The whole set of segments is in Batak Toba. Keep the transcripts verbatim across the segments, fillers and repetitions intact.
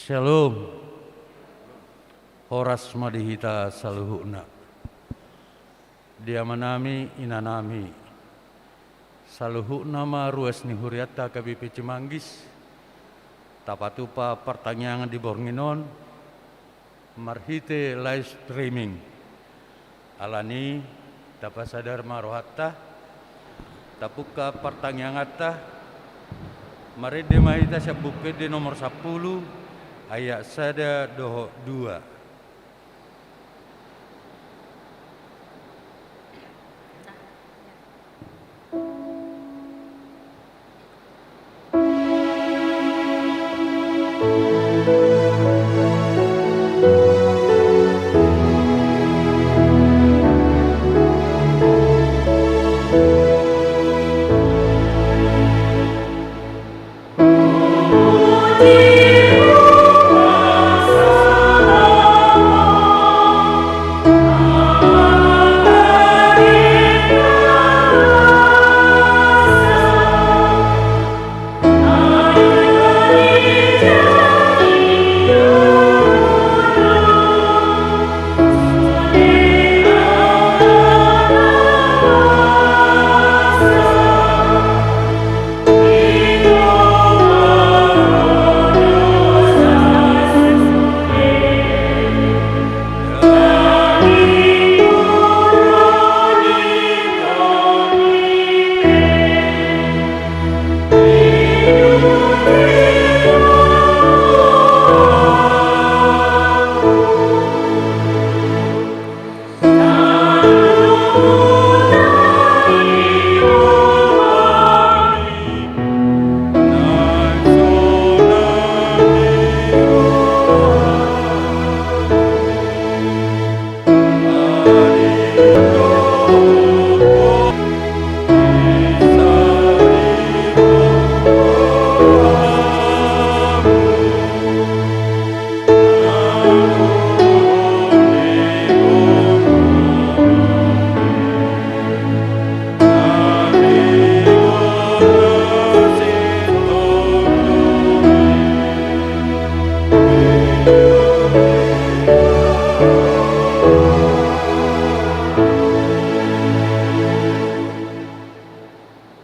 Syalom. Horas ma di hita saluhutna. Di amanami, inanami, saluhutna ma ruas ni hurianta H K B P Cimanggis, tapatupa partangiangan di borngin on, marhite live streaming. Alani, tapasadar ma rohanta, tapungka partangianganta, marende ma hita sian Buku Ende nomor sampulu, ayat sada dohot dua.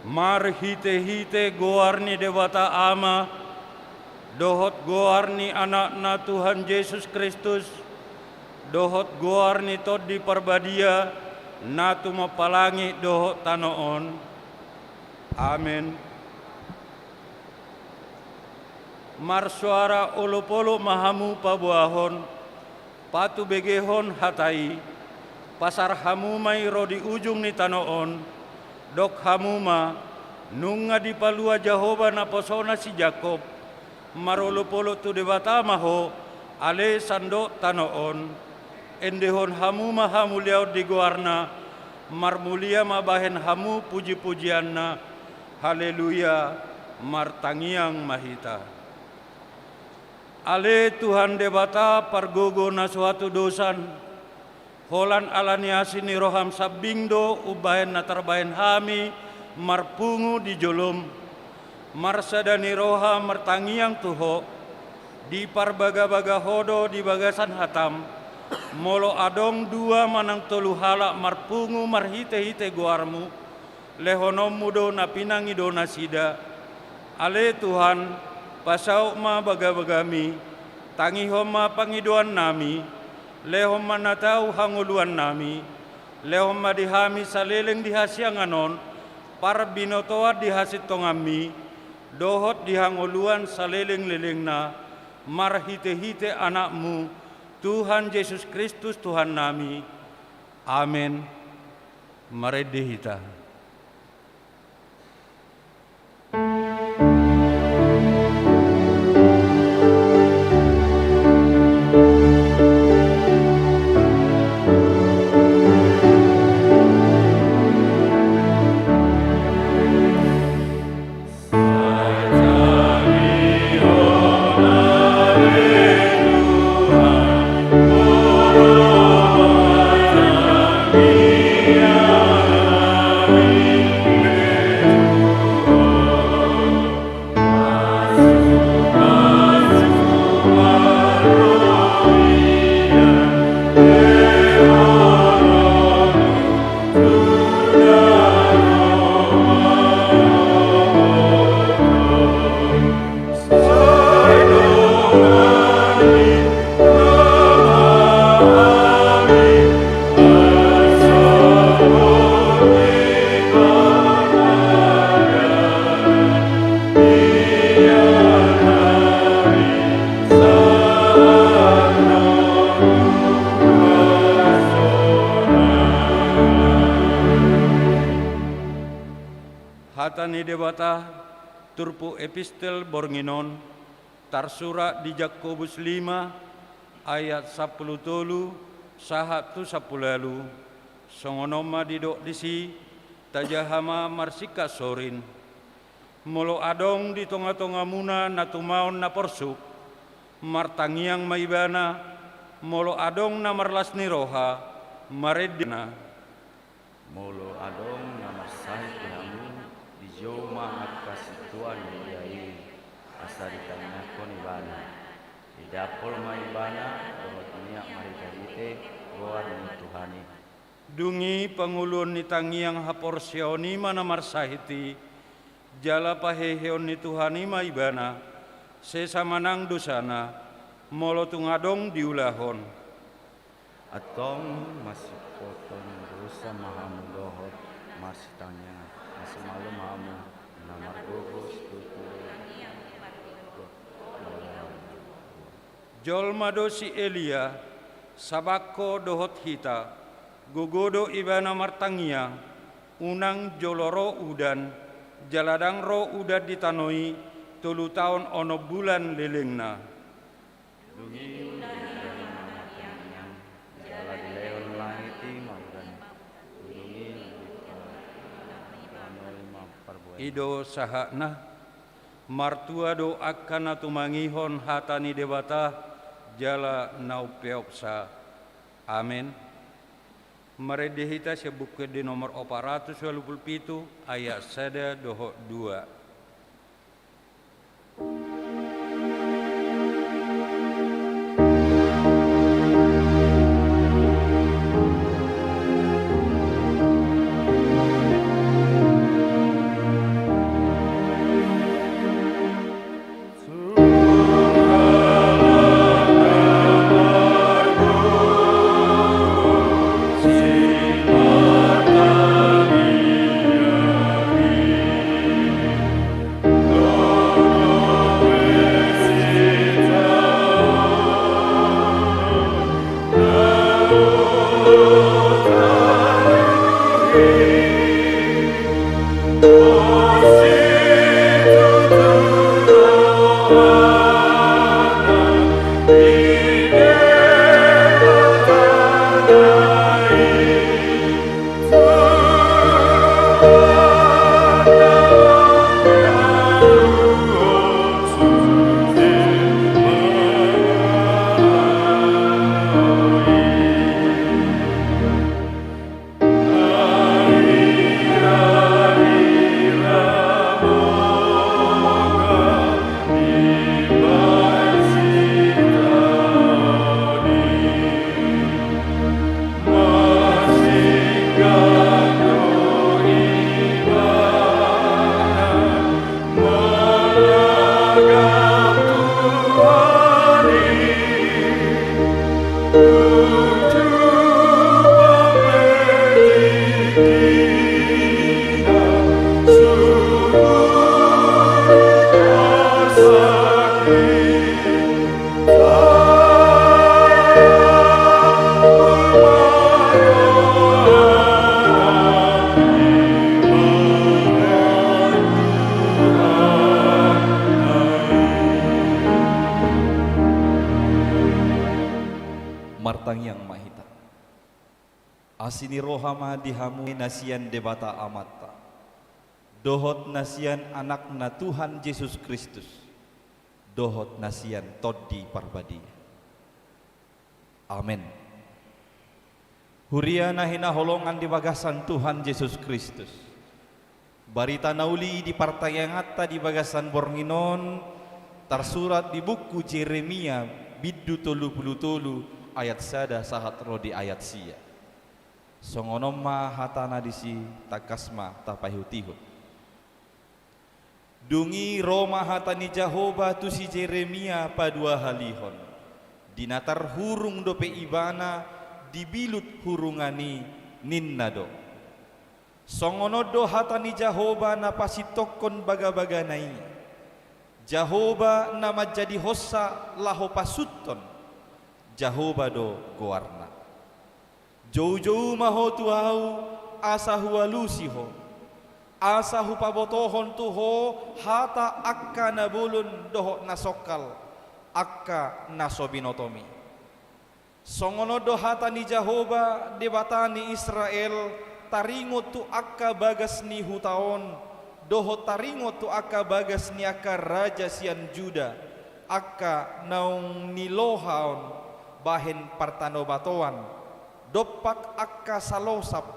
Marhitehite goar ni Debata Ama, dohot goar ni Anakna Tuhan Jesus Kristus, dohot goar ni Tondi Parbadia, na tumompa langit dohot tano on. Amen. Marsoara olopolop ma hamu paboahon, patubegehon hata i, pasar hamu ma i ro di ujung ni tano on, dok hamu ma, nunga dipalua Jahowa naposona si Jakob, marolopolop tu Debata ma ho, ale sandok tano on. Endehon hamu ma hamuliaon di goarna, marmulia ma bahen hamu pujipujianna. Haleluya, martangiang ma hita. Ale Tuhan Debata pargogo na so hatudosan, holan ala ni asi ni roham sambing do umbahen na tarbahen hami marpungu di jolom. Marsada ni roha martangiang tu ho, diparbagabaga ho do di bagasan hatam, molo adong dua manang tolu halak marpungu marhitehite goarmu, lehononmu do na pinangido nasida. Ale Tuhan, pasaut ma bagabagami, tangihon ma pangidoannami, lehon ma na tau hangoluannami, lehon ma di hami saleleng di hasiangan on, parbinotoan di hasintonganmi, dohot di hangoluan salelenglelengna, marhitehite Anakmu, Tuhan Jesus Kristus Tuhannami. Amen. Marende hita. Hata ni Debata, turpuk epistel borngin on, tarsurat di Jakobus lima ayat sampulu tolu sahat tu sampulu ualu. Songon on ma didok disi: Tajaha ma marsingkat sorin. Molo adong di tongatongamuna na tumaon na porsuk, martangiang ma ibana. Molo adong na marlas ni roha, marende ma. Molo adong na marsahit di hamu, dijou ma angka sintua ni Elia i, asa ditangiangkon ibana. Didapol ma ibana dohot miak marhitehite goar ni Tuhan i. Dung i pangoluon ni tangiang haporseaon i ma na marsahit i, jala paheheon ni Tuhan i ma ibana, sesa ma nang dosana, molo tung adong diulahon. Antong marsingkoton dosa ma hamu dohot marsitangiangan, asa malum hamu na margogo situtu. Jolma do si Elia, sabangko dohot hita, gogo do ibana martangiang, unang jolo ro udan, jala ndang ro udan di tano i, tolu taon onom bulan lelengna. Dung i diulahon ma tangiang, jala dilehon langit i ma udan. Dung i diparanoi ma parbue. I do sahatna. Martua do angka na tumangihon hata ni Debata, jala na umpeopsa. Amen. Marende hita sian Buku Ende nomor opat ratus ualu pulu pitu, ayat sada dohot dua. Martangiang ma hita. Asi ni roha ma di hamu na sian Debata Amanta, dohot na sian Anakna Tuhan Jesus Kristus, dohot na sian Tondi Parbadia. Amen. Huria na hinaholongan di bagasan Tuhan Jesus Kristus, barita na uli di partangianganta di bagasan borngin on tarsurat di buku Jeremia bindu tolu pulu tolu ayat sada sahat ro di ayat sia. Songon on ma hatana disi, tangkas ma tapaihutihut. Dung i ro ma hata ni Jahowa tu si Jeremia paduahalihon. Di na tarhurung dope ibana di bilut hurungan i, ninna do: Songon on do hata ni Jahowa na pasintongkon bagabagana i, Jahowa na manjadihonsa laho pasuthon, Jahowa do goarna. Joujou ma ho tu Ahu, asa hualusi ho. Asa hupabotohon tu ho hata angka na bolon dohot na songkal, angka na so binotomi. Songon on do hata ni Jahowa, Debata ni Israel, taringot tu angka bagas ni huta on, dohot taringot tu angka bagas ni angka raja sian Juda, angka naung nilohaon bahen partanobatoan, dompak angka salosap,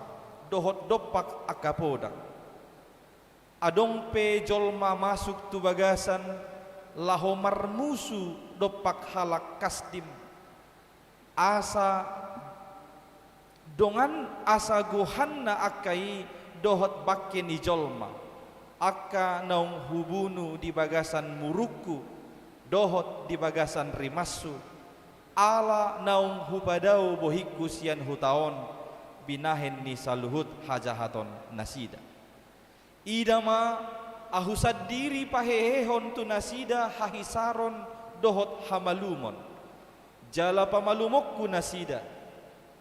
dohot dompak angka podang. Adong pe jolma masuk tu bagasan, laho marmusu dompak halak Kasdim. Asa dongan, asa gohanna angka i dohot bangke ni jolma, angka naung hubunu di bagasan murungku, dohot di bagasan rimashu, ala naung hupadao bohingku sian huta on, binahen ni saluhut hajahaton nasida. Ida ma, ahu sandiri pahehehon tu nasida hahisaron dohot hamalumon, jala pamalumonku nasida,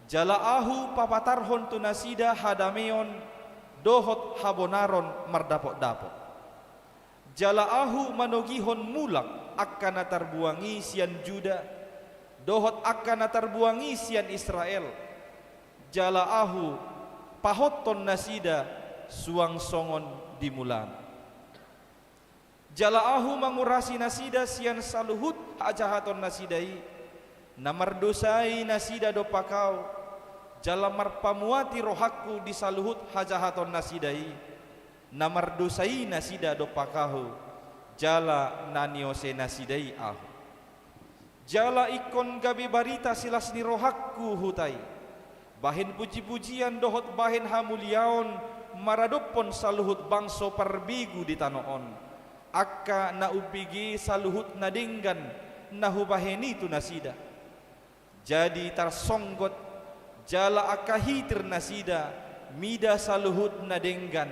jala ahu papatarhon tu nasida hadameon dohot habonaron mardapotdapot. Jala ahu manogihon mulak angka na tarbuang i sian Juda, dohot angka na tarbuang i sian Israel, jala ahu pahothon nasida suang songon di mulana. Jala ahu mangurasi nasida sian saluhut hajahaton nasida i, na mardosai nasida dompak ahu, jala marpamuati rohangku di saluhut hajahaton nasida i, na mardosai nasida dompak ahu, jala na niose nasida i ahu. Jala ingkon gabe barita silas ni rohangku huta i, bahen pujipujian dohot bahen hamuliaon maradophon saluhut bangso parbegu di tano on, angka na umbege saluhut na denggan na hubahen i tu nasida. Jadi tarsonggot, jala angka hitir nasida mida saluhut na denggan,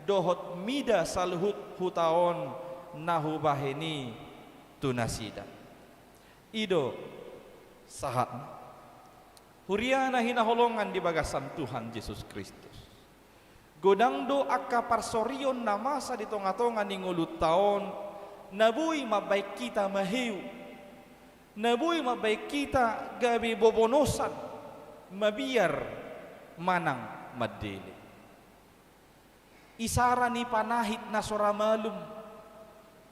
dohot mida saluhut huta on na hubahen i tu nasida. I do sahatna. Huria na hinaholongan di bagasan Tuhan Jesus Kristus. Godang do angka parsorion na masa di tongatonga ni ngolunta on, na boi mambahen hita maheu, na boi mambahen hita gabe bobonosan, mabiar manang mandele. Isara ni panahit na so ra malum.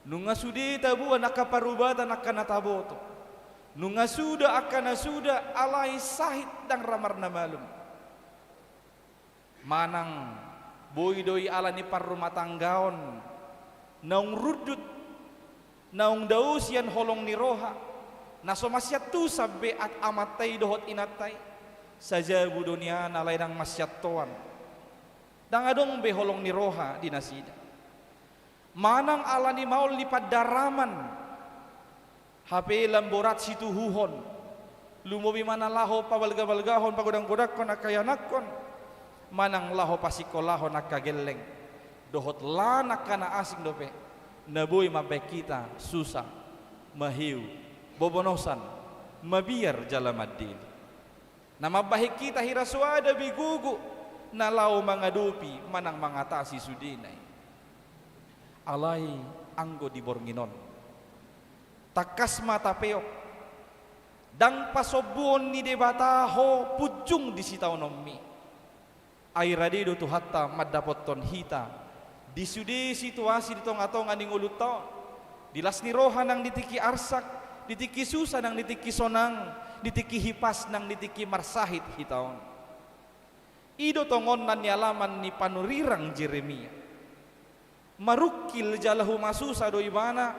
Nunga sude taboan angka parubatan angka na taboto. Nunga suda angka na suda, alai sahit ndang ra marnamalum. Manang boi do i ala ni parrumatanggaon naung rundut, naung dao sian holong ni roha, na so masiantusan be at-, amanta i dohot inanta i. Sajabu do nian alai ndang masiantoan. Ndang adong be holong ni roha di nasida. Manang ala ni maol ni pandaraman, hape lam borat situhuhon, lumobi ma na laho pabalgabalgahon, pagodanggodangkon angka ianakkon, manang laho pasikolahon angka gelleng, dohot lan angka na asing dope, na boi mambahen hita susa, maheu, bobonosan, mabiar jala mandele. Na mambahen hita hira so ada be gogo na laho mangadopi manang mangatasi sudena i. Alai anggo di borngin on, tangkas ma tapeop, ndang pasombuon ni Debata ho punjung di sitaononmi. Ai rade do Tuhanta mandapothon hita di sude situasi di tongatonga ni ngolunta on, di las ni roha nang di tingki arsak, di tingki susa nang di tingki sonang, di tingki hipas nang di tingki marsahit hita on. I do tongon na nialaman ni panurirang Jeremia. Marungkil jala humasusa do ibana,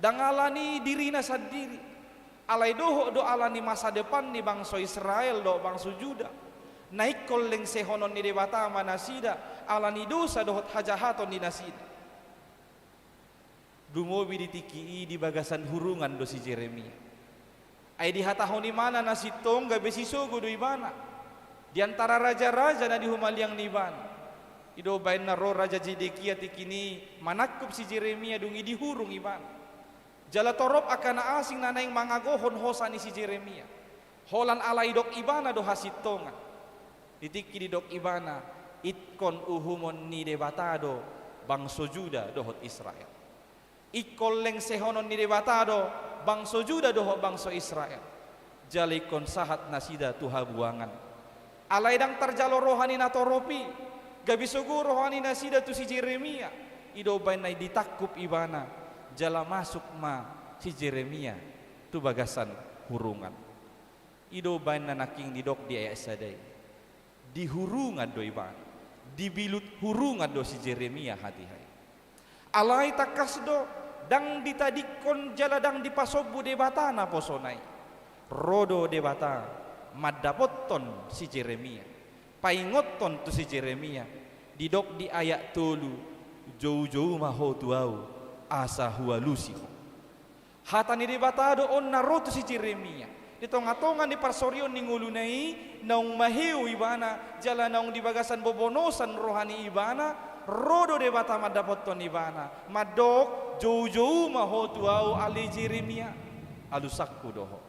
ndang ala ni dirina sandiri, alai dohot do ala ni masa depan ni bangso Israel dohot bangso Juda. Na ingkon lengsehonon ni Debata ma nasida ala ni dosa dohot hajahaton ni nasida. Lumobi di tingki i di bagasan hurungan do si Jeremia. Ai dihatahon ibana na sintong gabe sisogo do ibana di antara raja-raja na di humaliang ni ibana. I do baen na ro raja Zedekia tingkina i manangkup si Jeremia, dung i dihurung ibana. Jala torop angka na asing na naeng mangagohon hosa ni si Jeremia. Holan ala didok ibana do hasintongan. Di tingki didok ibana, Ingkon uhumon ni Debata do bangso Juda dohot Israel. Ingkon lengsehonon ni Debata do bangso Juda dohot bangso Israel. Jala ingkon sahat nasida tu habuangan. Alai ndang tarjalo roha ni natorop i, gabe sogo roha ni nasida tu si Jeremia. I do umbahen na ditangkup ibana, jala masuk ma si Jeremia tu bagasan hurungan. I do umbahen na nangkin didok di ayat sada i. Di hurungan do ibana, dibilut hurungan do si Jeremia hatiha i. Alai tangkas do, ndang ditadingkon jala ndang dipasombu Debata naposona i. Ro do Debata mandapothon si Jeremia, paingothon tu si Jeremia, didok di ayat tolu, joujou ma ho tu Ahu, asa hualusi ho. Hata ni Debata do on na ro tu si Jeremia. Di tongatonga ni parsorion ni ngoluna i, naung maheu ibana, jala naung di bagasan bobonosan roha ni ibana, ro do Debata mandapothon ibana. Mandok, joujou ma ho tu Ahu ale Jeremia. Alusanku do ho.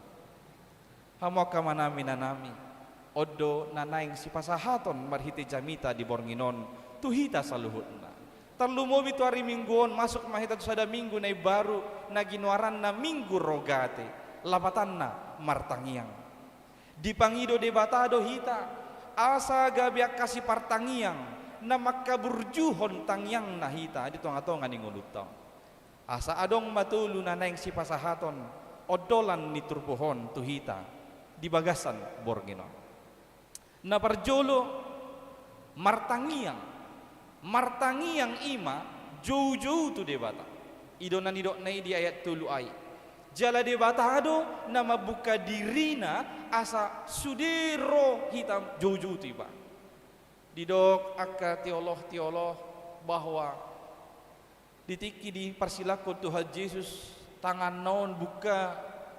Hamu angka amanami, inanami, on do na naeng sipasahaton marhite jamita di borngin on tu hita saluhutna. Tarlumobi tu ari Minggu on, masuk ma hita tu sada Minggu na imbaru, na ginoaranna Minggu Rogate, lapatanna martangiang. Dipangido Debata do hita, asa gabe angka sipartangiang, na mangkaburjuhon tangiangna hita di tongatonga ni ngolunta on. Asa adong ma tolu na naeng sipasahaton ondolan ni turpuk on tu hita di bagasan borngin on. Na parjolo, martangiang. Martangiang i ma joujou tu Debata. I do na nidokna i di ayat tolu ai. Jala Debata do na mambuka dirina asa sude ro hita joujou tu ibana. Didok angka teolog-teolog bahwa di tingki diparsilangkon Tuhan Jesus, tanganna on buka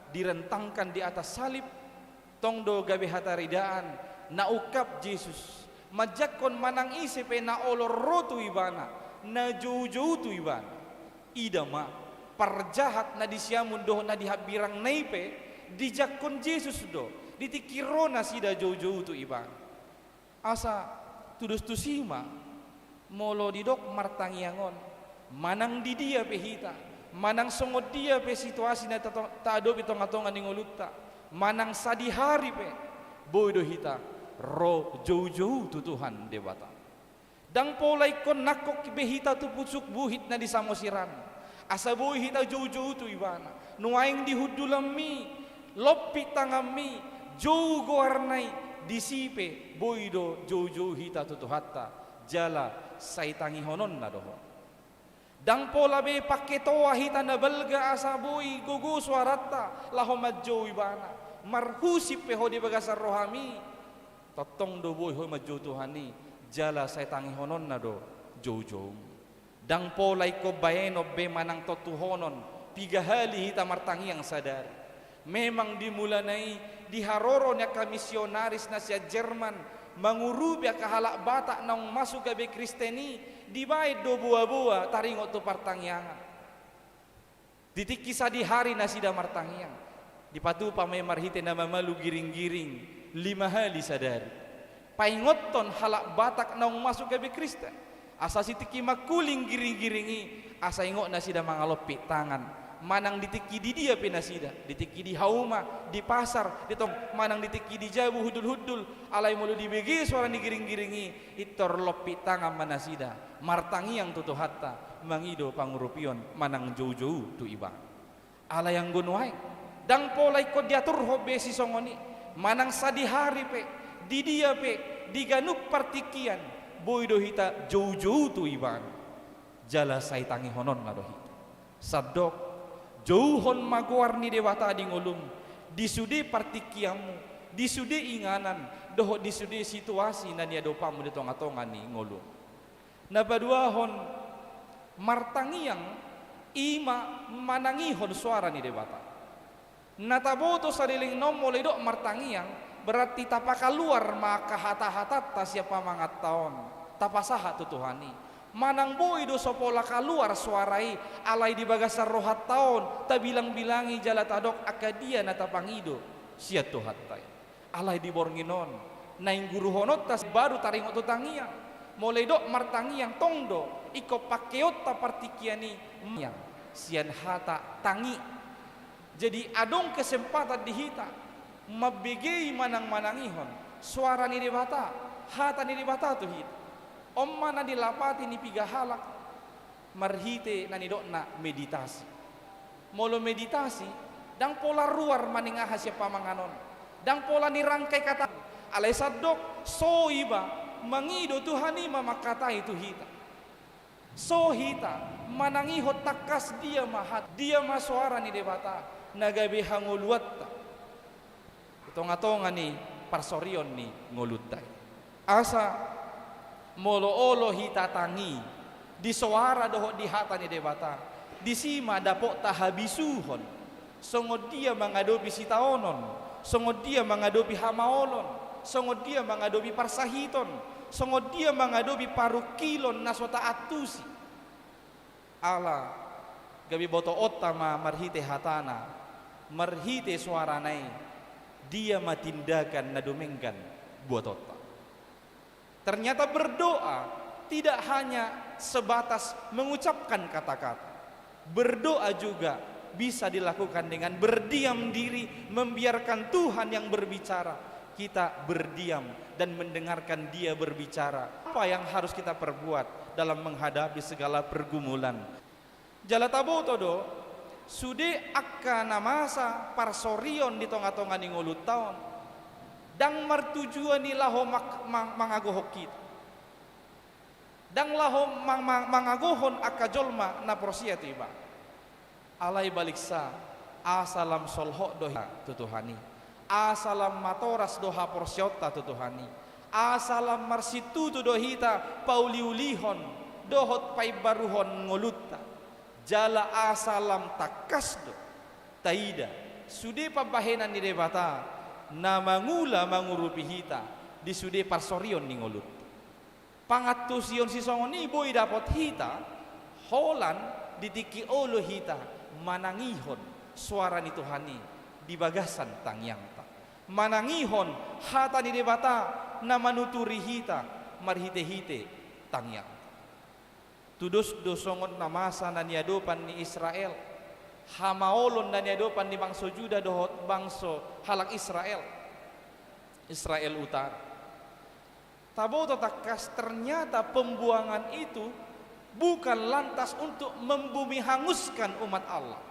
direntangkan di atas salib, tong do gabe hataridaan, na ungkap Jesus, manjangkon manang ise pe na olo ro tu ibana, na joujou tu ibana. Ida ma, parjahat na di siamun dohot na di hambirangna i pe, dijangkon Jesus do, di tingki ro nasida joujou tu ibana. Asa tudos tusi ma, molo didok martangiang on, manang di dia pe hita, manang songon dia pe situasi na ta-, taadopi tongatonga ni ngolunta, manang sadihari pe, boi do hita ro joujou tu Tuhan Debata. Ndang pola ingkon nangkok be hita tu pusuk buhit na di Samosir an. Asa boi hita joujou tu ibana. Nuaeng di hundulanmi, lompit tanganmi, jou goarna i, disi pe boi do joujou hita tu Tuhanta, jala sai tangihononna do ho. Ndang pola be pangketoa hita na balga asa boi gogo soaranta laho manjou ibana. Marhusip pe ho di bagasan rohami, tongtong do boi ho manjou Tuhan i, jala sai tangihononna do joujoum. Ndang pola ingkon baenon be manang tontuhonon, piga hali hita martangiang sadari. Memang di mulana i, di haroro ni angka misionaris na sian Jerman, mangurupi angka halak Batak naung masuk gabe Kristen i, dibaen do boaboa taringot tu partangiangan. Di tingki sadihari nasida martangiang, dipatupa ma i marhite na mamalu giringgiring lima hali sadari. Paingothon halak Batak naung masuk gabe Kristen, asa sitingki mangkuling giringgiring i, asa ingot nasida mangalompit tangan. Manang di tingki di dia pe nasida, di tingki di hauma, di pasar, di tong, manang di tingki di jabu hundulhundul, alai molo dibege soara ni giringgiring i, pintor lompit tangan ma nasida. Martangiang tu Tuhanta, mangido pangurupion manang joujou tu Ibana. Alai anggo nuaeng, ndang pola ingkon diaturhon be sisongon i, manang sadihari pe, di dia pe, di ganup partingkian, boi do hita joujou tu Ibana. Jala sai tangihononna do hita. Sandok, jouhon ma goar ni Debata di ngolum, di sude partingkianmu, di sude inganan, dohot di sude situasi na niadopanmu di tongatonga ni ngolum. Na paduahon, martangiang i ma manangihon soara ni Debata. Na taboto saleleng na on molo didok martangiang, berarti tapakaluar ma angka hatahatanta sian pamanganta on, tapasahat tu Tuhan i. Manang boi do so pola kaluar soara i, alai di bagasan rohanta on, tabilangbilangi jala tadok angka dia na tapangido sian Tuhanta i. Alai di borngin on, naeng guruhononta baru taringot tu tangiang. Molo didok martangiang, tong do ingkon pangkeonta partingkian i, sian hata tangi. Jadi adong kesempatan di hita mambege manang manangihon soara ni Debata, hata ni Debata tu hita. On ma na dilapati ni piga halak marhite na nidokna meditasi. Molo meditasi, ndang pola ruar maningaha sian pamanganon, ndang pola nirangkai kata, alai sandok so iba mangido Tuhan i ma mangkatai tu hita. So hita manangihon tangkas dia ma hat, dia ma soara ni Debata na gabe hangoluanta di tonga-tonga ni parsorion ni ngolunta i. Asa molo olo hita tangi di soara dohot di hata ni Debata, disi ma dapotta habisuhon, songon dia mangadopi sitaonon, songon dia mangadopi hamaolon, songon dia mangadopi parsahiton, songon dia mangadopi parungkilon na so taantusi. Ala gabe botoonta ma marhite hatana, marhite soarana i, dia ma tindakan na dumenggan buatonta. Ternyata berdoa tidak hanya sebatas mengucapkan kata-kata. Berdoa juga bisa dilakukan dengan berdiam diri, membiarkan Tuhan yang berbicara. Kita berdiam dan mendengarkan Dia berbicara. Apa yang harus kita perbuat dalam menghadapi segala pergumulan? Jala taboto do, sude angka na masa parsorion di tonga-tonga ni ngolunta on, ndang martujuan i laho mak-, mang-, mangagohon hita. Ndang laho mang-, mang-, mangagohon angka jolma na porsea tu Ibana. Alai baliksa, asa lam solhot do hita tu Tuhan i. Asa lam matoras do haporseaonta tu Tuhan i. Asa lam marsintutu do hita pauliulihon dohot paimbaruhon ngolunta. Jala asa lam tangkas do taida sude pambahenan ni Debata na mangula mangurupi hita di sude parsorion ni ngolunta. Pangantusion sisongon i boi dapot hita, holan di tingki olo hita manangihon soara ni Tuhan i di bagasan tangiangta. Manangihon hata ni Debata na manuturi hita marhite-hite tangiangta. Tudos do songon na masa na niadopan ni Israel, hamaolon na niadopan ni bangso Juda dohot bangso halak Israel, Israel Utara. Taboto tangkas, ternyata pembuangan itu bukan lantas untuk membumihanguskan umat Allah,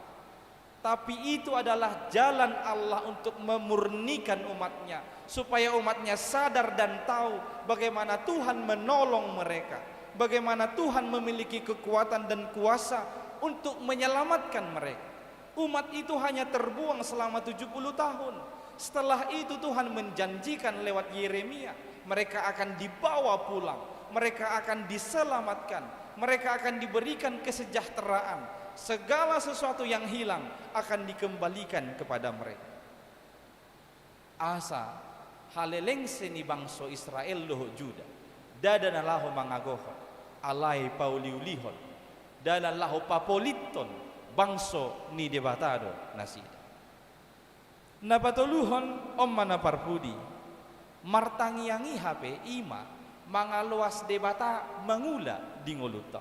tapi itu adalah jalan Allah untuk memurnikan umat-Nya, supaya umat-Nya sadar dan tahu bagaimana Tuhan menolong mereka, bagaimana Tuhan memiliki kekuatan dan kuasa untuk menyelamatkan mereka. Umat itu hanya terbuang selama tujuh puluh tahun. Setelah itu Tuhan menjanjikan lewat Yeremia, mereka akan dibawa pulang, mereka akan diselamatkan, mereka akan diberikan kesejahteraan. Segala sesuatu yang hilang akan dikembalikan kepada mereka. Asa halelengse ni bangso Israel dohot Juda, ndada na laho mangagohon, alai pauliulihon, ndada na laho papolithon bangso ni Debata do nasida. Na patoluhon, on ma na parpudi, martangiang i hape i ma mangaloas Debata mangula di ngolunta.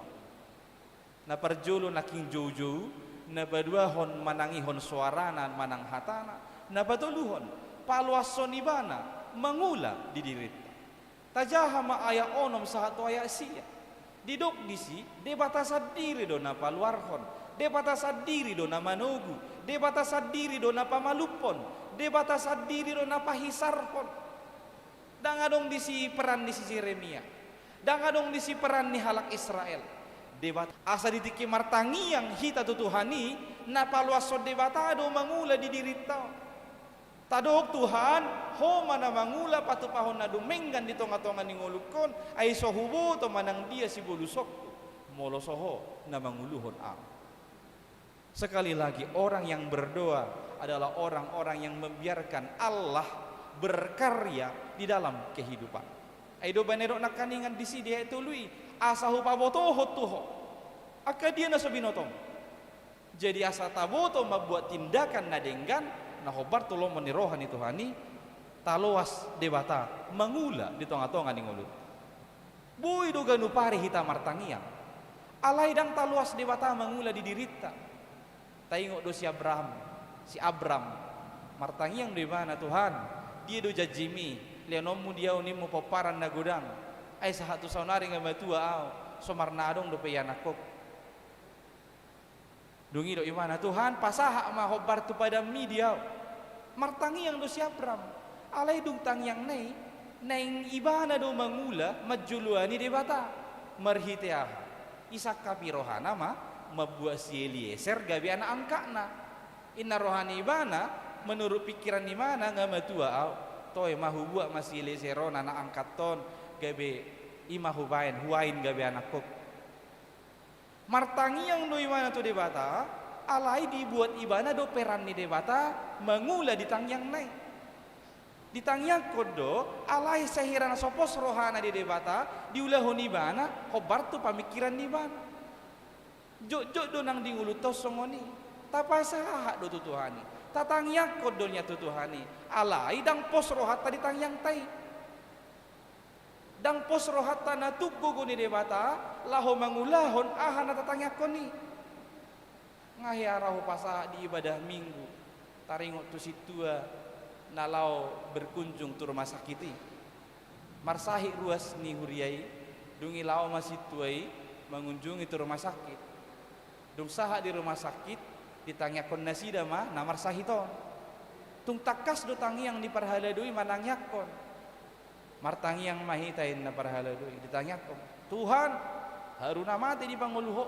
Na parjolo nangkin joujou, na paduahon manangihon soarana manang hatana, na patoluhon paloashon Ibana mangula di dirinta. Tajaha ma ayat onom sahat tu ayat sia. Didok disi, Debata sandiri do na paluarhon, Debata sandiri do na manogu, Debata sandiri do na pamalumhon, Debata sandiri do na pahisarhon. Ndang adong disi peran ni si Jeremia, ndang adong disi peran ni halak Israel. Debata, asa di tingki martangiang hita tu Tuhan i, na paloashon Debata do mangula di dirinta on. Tadok, Tuhan, Ho ma na mangula patupahon na dumenggan di tonga-tonga ni ngolungkon, ai so huboto manang dia sibolusonku, molo so Ho na manguluhon ahu. Sekali lagi, orang yang berdoa adalah orang-orang yang membiarkan Allah berkarya di dalam kehidupan. Ai do baen na didok nangkaningan disi di ayat tolu i, asa hupabotohon tu ho angka dia na so binotom. Jadi asa taboto mambuat tindakan na denggan, na hombar tu lomo ni roha ni Tuhan i, taloas Debata mangula di tonga-tonga ni ngolunta. Boi do ganup ari hita martangiang, alai ndang taloas Debata mangula di dirinta. Taingot do si Abraham, si Abram, martangiang do ibana, "Tuhan, dia do janjimi, lehononmu di ahu nimmu pomparan na godang, ai sahat tu saonari nga matua ahu, so marnadong dope ianakhonku." Dung i didok ibana, "Tuhan, pasahat ma hombar tu padanmi di ahu." Martangiang do si Abram. Alai dung tangiangna i, naeng ibana do mangula manjoloani Debata. Marhite aha? Isangkapi rohana ma mambuat si Elieser gabe anak angkatna. Inna roha ni ibana, menurut pikiran ni ibana, nga matua ahu. Toe ma hubuat ma si Elieser on, anak angkat on, gabe i ma hubaen, huain gabe anakhonku. Martangiang do ibana tu Debata, alai dibuat ibana do peran ni Debata mangula di tangiangna i. Ditangiangkon do, alai sahira na so pos rohana di Debata, diulahon ibana hombar tu pamingkiran ni ibana. Jotjot do nang di ngolunta on songon i. Tapasahat do tu Tuhan i, tatangiangkon do nian tu Tuhan i, alai ndang pos rohanta di tangiangta i. Ndang pos rohanta na tuk gogo ni Debata laho mangulahon aha na tatangiangkon i. Nga hea ra hupasahat di ibadah Minggu, taringot tu sintua na laho berkunjung tu rumah sakit i. Marsahit ruas ni huria i, dung i laho ma sintua i mangunjungi tu rumah sakit. Dung sahat di rumah sakit, ditangiangkon nasida ma na marsahit on. Tung tangkas do tangiang ni parhalado i manangiangkon. Martangiang ma hita, inna parhalado i, ditangiangkon, "Tuhan, haru na mate di pangolu Ho,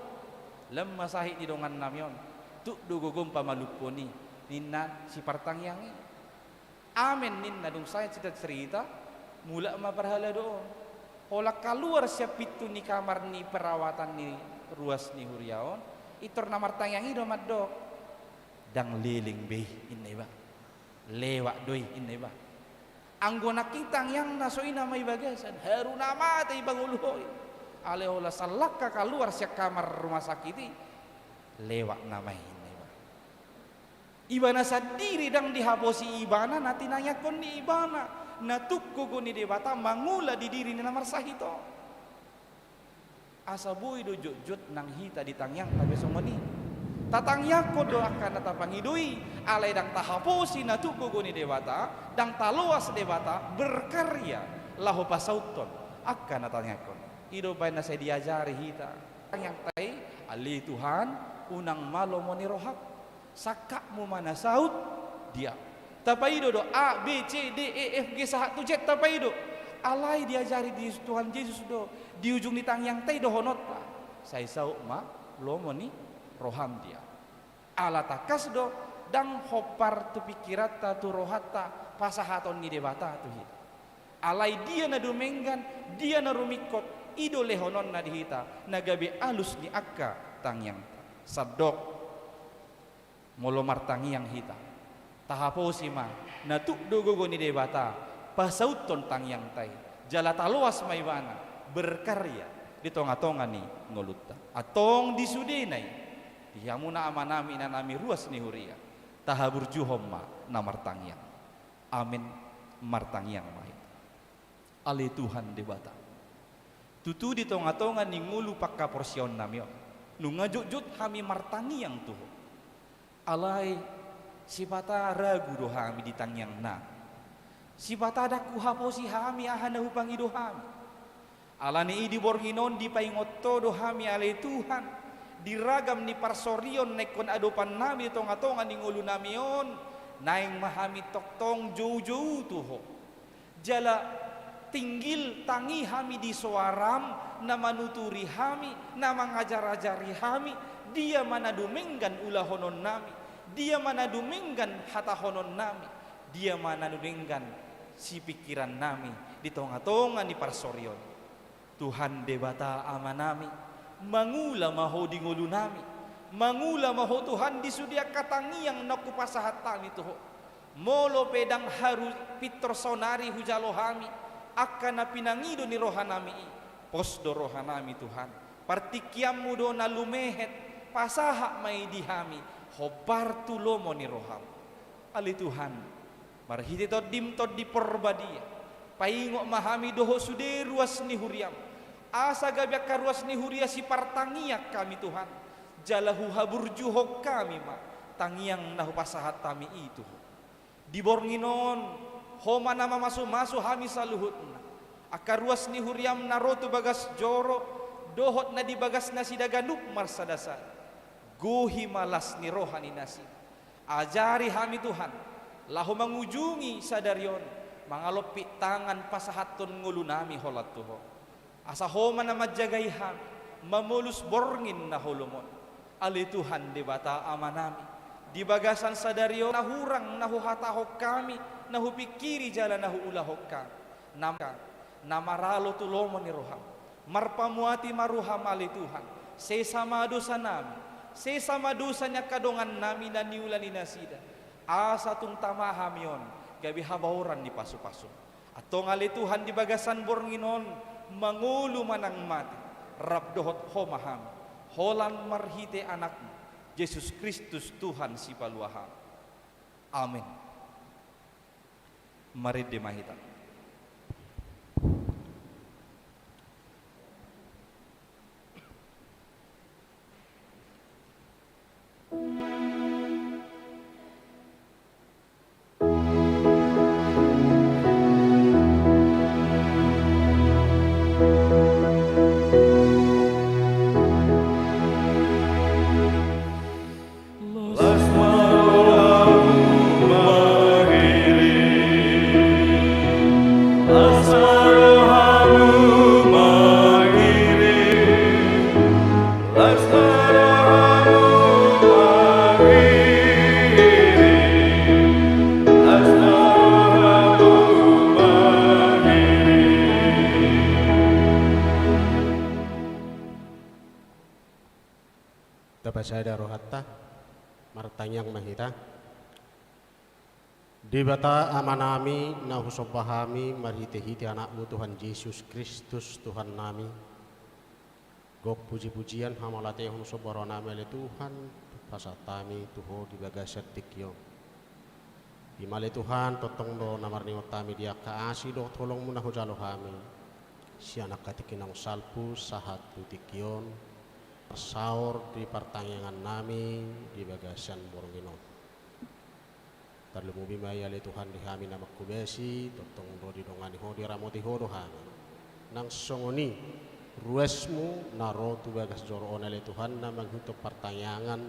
lam ma sahit di dongannami on, tuk do gogom pamalumhon i," ninna si partangiang i. "Amen," ninna. Dung sahat sita cerita, mulak ma parhalado on. Holan kaluar sian pintu ni kamar ni perawatan ni ruas ni huria on, pintor na martangiang i do mandok, "Ndang leleng be i," inna iba. "Lewat do i," inna iba. Anggo nangkin tangiangna so i nama i bagasan, haru na mate i pangolu Ho i. Alai holan salangka kaluar sian kamar rumah sakit i, lewat nama i, inna iba. Ibana sandiri ndang dihaposi ibana na tinangiangkon ni ibana, na tuk gogo ni Debata mangula di diri ni na marsahit on. Asa boi do jotjot nang hita di tangiangta pe songon i. Tatangiangkon do angka na tapangido i, alai ndang tahaposi na tuk gogo ni Debata, ndang taloas Debata berkarya laho pasauthon angka na tatangiangkon. I do umbaen na sai diajari hita. Tangiangta i, "Ale Tuhan, unang ma lomo ni roham. Sangkapmu ma na saut di ahu." Tapaido do, A, B, C, D, E, F, G, sahat tu Z, tapaido. Alai diajari ni Tuhan Jesus do, di ujung ni tangiangta i dohononta, "Sai saut ma lomo ni roham di ahu." Ala tangkas do, ndang hombar tu pingkiranta, tu rohanta, pasahaton ni Debata tu hita. Alai dia na dumenggan, dia na rumingkot, i do lehononna di hita, na gabe alus ni angka tangiangta. Sandok, molo martangiang hita, tahaposi ma na tuk do gogo ni Debata pasauthon tangiangta i, jala taloas ma ibana berkarya di tongatonga ni ngolunta. Antong di sudena i, di hamuna amanami, inanami, ruas ni huria, tahaburjuhon ma na martangiang. Amen. Martangiang ma hita. Ale Tuhan Debata, tutu di tongatonga ni ngolu panghaporseaonnami on, nunga jotjot hami martangiang tu Ho. Alai sipata ragu do hami di tangiangnami. Sipata ndang huhaposi hami aha na hupangido hami. Alani i di borngin on dipaingot Ho do hami, ale Tuhan, di ragam ni parsorion na ingkon adopannami di tongatonga ni ngolunami on, naeng ma hami tongtong joujou tu Ho. Jala tinggil tangi hami di soaram na manuturi hami, na mangajarajari hami, dia ma na dumenggan ulahononnami, dia ma na dumenggan hatahononnami, dia ma na dumenggan sipingkirannami di tongatonga ni parsorion. Tuhan Debata Amanami, mangula ma Ho di ngolunami, mangula ma Ho Tuhan di sude angka tangiang naung hupasahat hami tu Ho. Molo pe ndang haru pintor saonari hujalo hami angka na pinangido ni rohanami i, pos do rohanami Tuhan. Partingkianmu do na lumehet, pasahat ma i di hami, hombar tu lomo ni roham. Ale Tuhan, marhite Tondim Tondi Porbadia, paingot ma hami dohot sude ruas ni huriam, Asa gabe angka ruas ni huria sipartangiang hami Tuhan, jala huhaburjuhon hami ma tangiang na hupasahat hami i tu Ho. Di borngin on, Ho ma na mamasumasu hami saluhutna, angka ruas ni huriaM na ro tu bagas joro, dohot na di bagas nasida ganup marsadasada. Gohi ma las ni roha ni nasida. Ajari hami Tuhan, laho mangujungi sadari on, mangalompit tangan pasahathon ngolunami holan tu Ho. Asa Ho ma na manjagai hami, mamolus borngin na holom on. Ale Tuhan Debata Amanami, di bagasan sadari on na hurang na huhatahon hami, na hupingkiri jala na huulahon hami, na, na maralo tu lomo ni rohaM. Marpamuati ma rohaM ale Tuhan, sesa ma dosanami, sesa ma dosa ni angka dongannami na niula ni nasida, asa tung tama hami on gabe habaoran ni pasupasu. Antong ale Tuhan di bagasan borngin on, mangolu manang mate, rap dohot Ho ma hami, holan marhite AnakMu, Jesus Kristus Tuhan Sipalua hami. Amen. Marende ma hita. Tapasada rohanta, martangiang ma hita. Debata Amanami, na husomba hami marhitehite AnakMu Tuhan Jesus Kristus Tuhannami, gok pujipujian, hamauliatehon, somba rohanami ale Tuhan, pasahat hami tu Ho di bagasan tingki on. I ma ale Tuhan, tongtong do na marningot hami di angka asi dohot holongMu na hujalo hami sian angka tingki naung salpu sahat tu tingki on, marsaor di partangiangannami di bagasan borngin on. Tarlumobi ma i ale Tuhan di hami na manghobasi, tongtong do didongani Ho, diramoti Ho do hami. Nang songon i ruasMu na ro tu bagas joro on ale Tuhan, na mangihuthon partangiangan,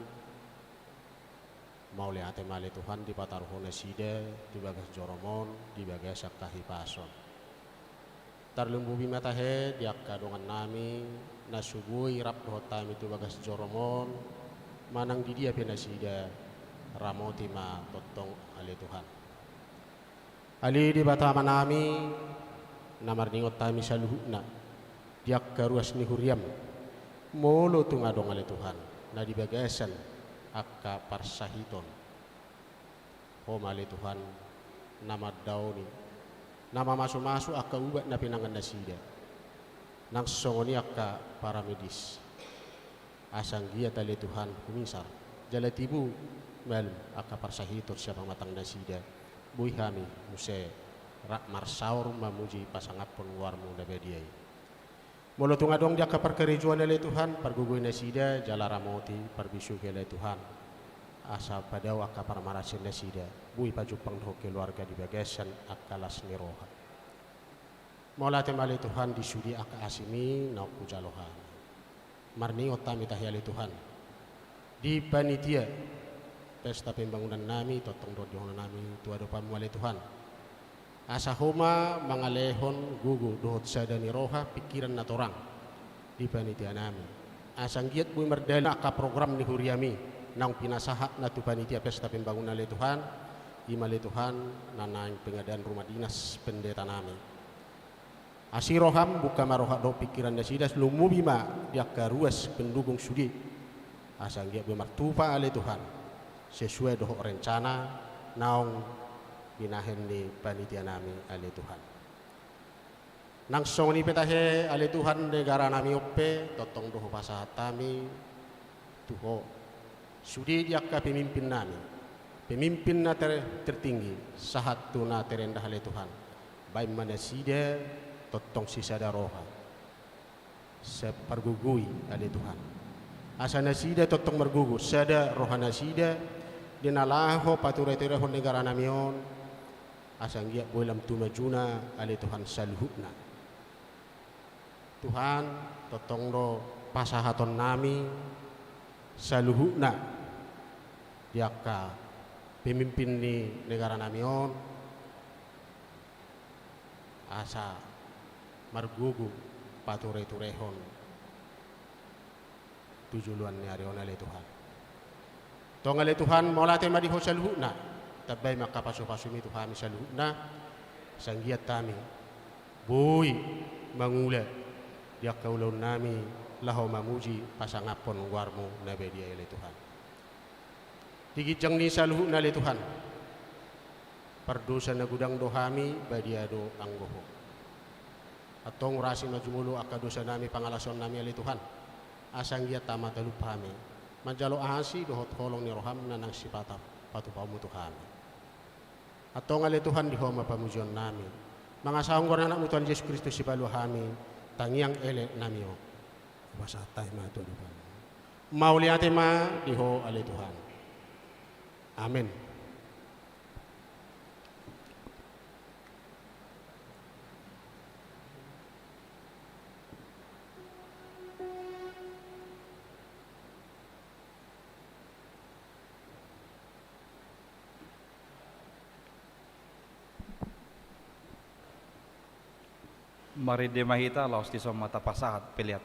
mauliate ma ale Tuhan dipataruhon nasida tu bagas joroM on di bagasan hahipason. Tarlumobi ma tahe di angka dongannami na so boi rap dohot hami tu bagas joroM on, manang di dia pe nasida, ramoti ma tongtong ale Tuhan. Ale Debata Amanami, na marningot hami saluhutna di angka ruas ni huriaM, molo tung adong ale Tuhan na di bagasan angka parsahiton, Ho ma ale Tuhan na mandaoni, na mamasumasu angka ubat na pinangan nasida. Nang songon i angka paramedis, asa anggiat ale Tuhan humisar jala tibu malum angka parsahiton sian pamatang nasida. Boi hami muse rap marsaor mamuji pasangaphon goarMu na badia i. Molo tung adong di angka parkarejoan ale Tuhan, pargogoi nasida, jala ramoti, parbisuhi ale Tuhan. Asa padao angka parmarasian nasida, boi pajumpang dohot keluarga di bagasan angka las ni roha. Mauliate ma ale Tuhan di sude angka asiMi naung hujalo hami. Marningot hami tahe ale Tuhan di panitia pesta pembangunannami, tongtong do didongannami tu adopanMu ale Tuhan. Asa Ho ma mangalehon gogo dohot sada ni roha, pingkiran na torang di panitianami. Asa anggiat boi mardalani angka program ni huriaMi naung pinasahatna tu panitia pesta pembangunan ale Tuhan, i ma ale Tuhan na naeng pengadaan rumah dinas pendetanami. Asi rohaM, buka ma roha dohot pingkiran nasida, lumobi ma di angka ruas pendukung sude. Asa anggiat boi martupa ale Tuhan sesuai dohot rencana naung binahen ni panitianami ale Tuhan. Nang songon i pe tahe ale Tuhan, negaranami on pe tongtong do hupasahat hami tu Ho. Sude di angka pemimpinnami, pemimpin na ter-, tertinggi sahat tu na terendah ale Tuhan, baen ma nasida tongtong sisada roha. Sai pargogoi, ale Tuhan. Asa nasida tongtong margogo, sada rohanasida, di na laho patureturehon negaranami on, asa anggiat boi lam tu majuna, ale Tuhan, saluhutna. Tuhan, tongtong do pasahatonnami saluhutna di angka pemimpin ni negaranami on, asa margogo patureturehon tu joloan ni ari on, ale Tuhan. Tong, ale Tuhan, mauliate ma di Ho saluhutna. Tambai ma angka pasupasumi tu hami saluhutna, asa anggiat hami boi mangula di angka ulaonnami laho mamuji pasangaphon goarmu na badia i, ale Tuhan. Di ginjang ni saluhutna, ale Tuhan, pardosa na godang do hami, badia do anggo Ho. Antong urasi ma jumolo angka dosanami, pangalaosionnami, ale Tuhan, asa anggiat tama talup hami manjalo asi dohot holong ni roham na naeng sipata patupaonmu tu hami. Antong, ale Tuhan, di Ho ma pamujionnami, mangasahon goar ni Anakmu Tuhan Jesus Kristus, Sipalua hami, tangiang eleknami on. Hupasahat hami ma tu adopanmu. Mauliate ma di Ho, ale Tuhan. Amen. Marende ma hita, laos dison ma tapasahat pelean.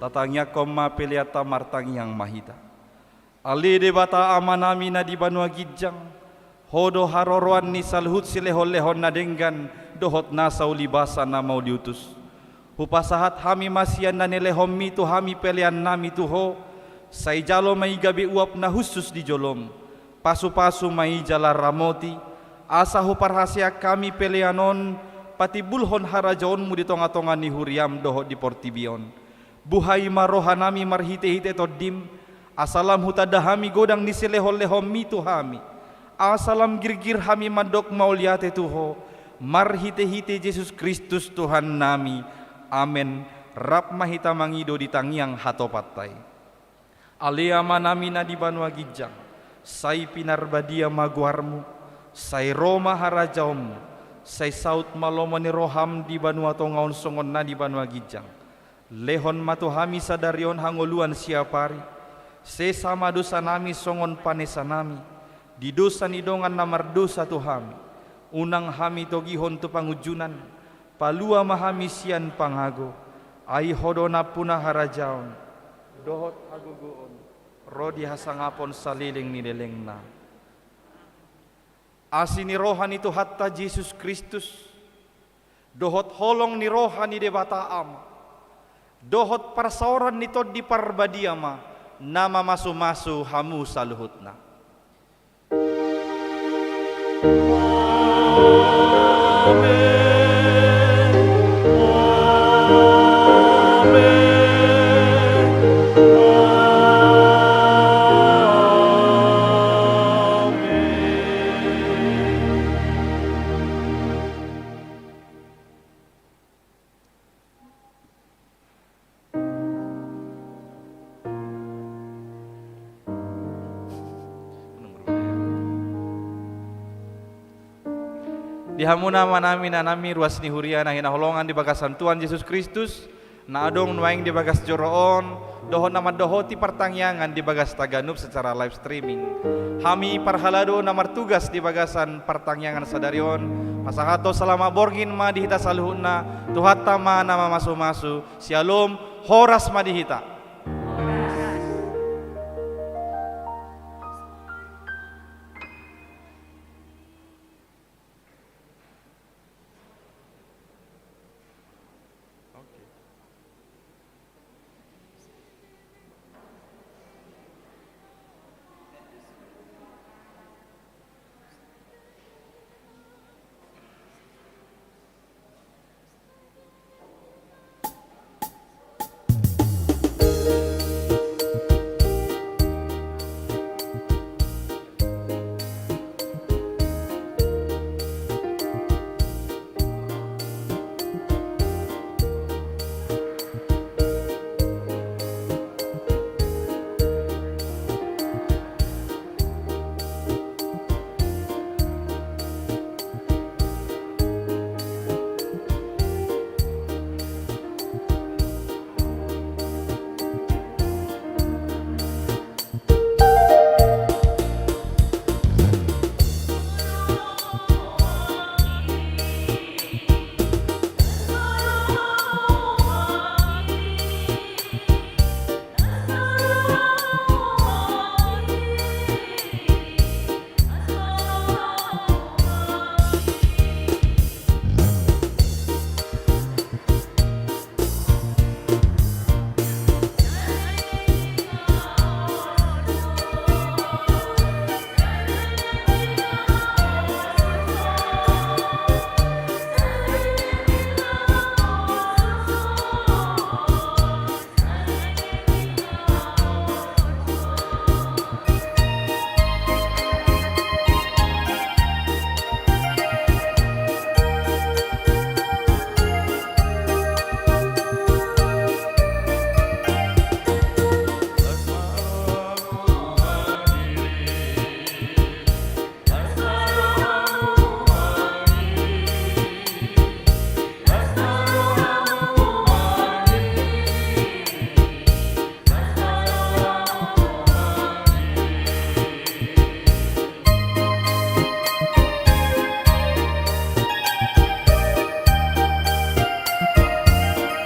Tatangiangkon ma peleanta, martangiang ma hita. Ale Debata Amanami na di banua ginjang, Ho do haroroan ni saluhut silehonlehon na denggan dohot nasa ulibasa na mauliutus. Hupasahat hami ma sian na nilehonMi tu hami peleannami tu Ho, sai jalo ma i gabe uap na hushus di joloM. Pasupasu ma i jala ramoti, asa huparhaseang hami pelean on patimbulhon harajaonMu di tongatonga ni huriaM dohot di portibi on. Buhai ma rohanami marhitehite TondiM, asa lam hutanda hami godang ni silehonlehonMi tu hami, asa lam girgir hami mandok mauliate tu Ho, marhitehite Jesus Kristus Tuhannami. Amen. Rap ma hita mangido di tangiang hatopanta i. Ale Amanami na di banua ginjang, sai pinarbadia ma goarMu, sai ro ma harajaonMu, sai saut ma lomo ni rohaM di banua tonga on songon na di banua ginjang. Lehon ma tu hami sadari on hangoluan siapari. Sesa ma dosanami songon panesanami di dosa ni dongan na mardosa tu hami. Unang hami togihon tu pangunjunan. Palua ma hami sian pangago. Ai Ho do nampuna harajaon dohot hagogoon ro di hasangapon saleleng ni lelengna. Asi ni roha ni Tuhanta Jesus Kristus, dohot holong ni roha ni Debata Ama, dohot parsaoran ni Tondi Parbadia ma na mamasumasu hamu saluhutna. Amen. Amen. Amen. Di hamuna amanami, inanami, ruas ni huria na hinaholongan di bagasan Tuhan Jesus Kristus, na adong nuaeng di bagas joro on, dohot na mandohoti partangiangan di bagasta ganup secara live streaming. Hami parhalado na martugas di bagasan partangiangan sadari on, pasahathon salama borngin ma di hita saluhutna. Tuhanta ma na mamasumasu. Syalom, horas ma di hita.